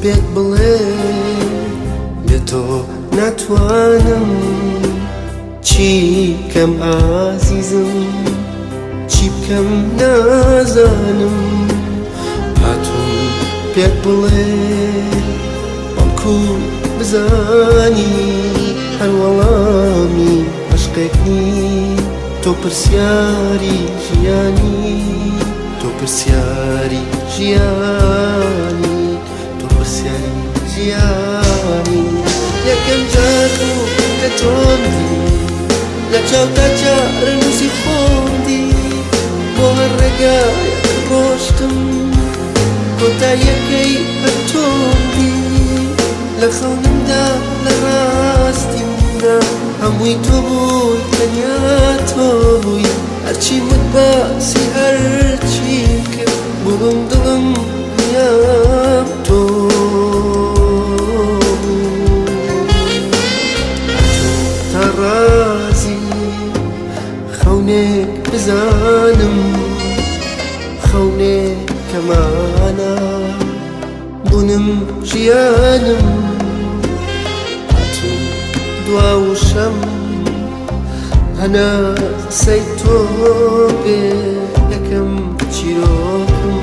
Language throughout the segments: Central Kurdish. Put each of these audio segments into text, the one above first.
پێت بڵێ بێ تۆ ناتوانم چی بکەم ئازیزم چی بکەم نازانم هاتووم پێت بڵێ بەڵکو بزانی هەر وەڵامی عەشقێک نی تۆ پرسیاری ژیانی تۆ پرسیاری ژیانی تۆ پرسیاری ژیانی یەکەم جار بوو کە تۆم دی لە چاوتا چارەنووسی خۆم دی بۆ هەر ڕێگایەک ڕۆشتم کۆتاییەکەی هەر تۆم دی لە خەونمدا لە ڕاستیمدا هەمووی تۆ بووی تەنیا تۆ بووی هەرچیم وت باسی هەرچیم کرد بووم دڵم دنیام تۆ بوو تا ڕازی خەونێک بزانم خەونێک کەمانە بوونم ژیانم هاتووم دوا وشەم هەناسەی تۆ بێ یەکەم چیرۆکم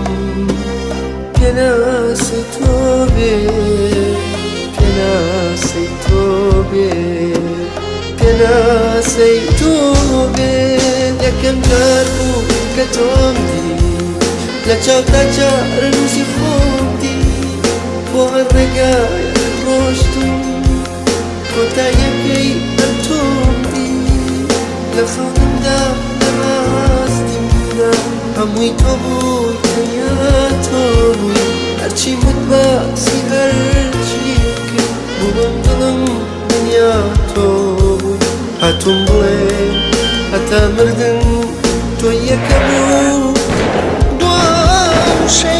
پێناسەی تۆ بێ پێناسەی تۆ بێ پێناسەی تۆ بێ یەکەم جار بوو کە تۆم دی لە چاوتا چارەنووسی خۆم دی بۆ هەر ڕێگایەک ڕۆشتم کۆتاییەکەی هەر تۆم دی لە خەونمدا لە ڕاستیمدا هەمووی تۆ بووی تەنیا تۆ بووی هەرچیم وت باسی هەرچیم کرد بووم دڵم دنیا تۆ بووی هاتووم بڵێ هەتا مردن تۆ یەکەم و دوا وشەی.